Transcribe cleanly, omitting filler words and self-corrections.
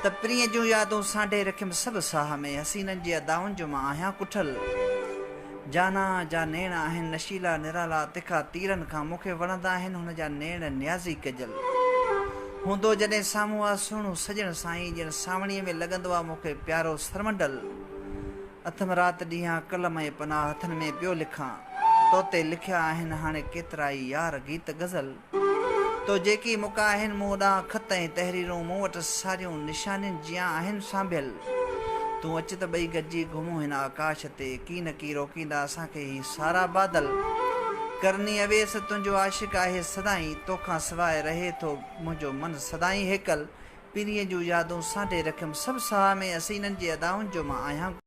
ته پرينء جون يادون سانڍي رکيم سڀ ساهه ۾، حسينن جي ادائن جو مان آهيان ڪٺل. جانان جا نيڻ آهن نشيلا نرالا تکا تيرن کان، مون کي وڻندا آهن هن جا نيڻ نيازي ڪجل. هوندو جڏهن سامهون آ سهڻو سڄڻ سائين، ڄڻ سانوڻيء ۾ لڳندو آ مون کي پيارو سرمنڊل. اٿم رات ڏينهان قلم ۽ پنا هٿن ۾ پيو لکان، توتي لکيا آهن هاڻي ڪيترائي يار گيت غزل. تو جيڪي مڪا آهن مون ڏانهن خط ۽ تحريرون مون وٽ ساريون نشانين جيان آهن سانڀيل. تون اچ ته ٻئي گڏجي گهمون هن آڪاش تي، ڪي نه ڪي روڪيندا اسان کي هي سارا بادل. ڪرني اويس تنهنجو عاشق آهي سدائين، توکان سواء رهي ٿو منهنجو من سدائين هيڪل. پرينء جون يادون سانڍي رکيم سڀ ساهه ۾ حسينن جي ادائن جو مان آهيان.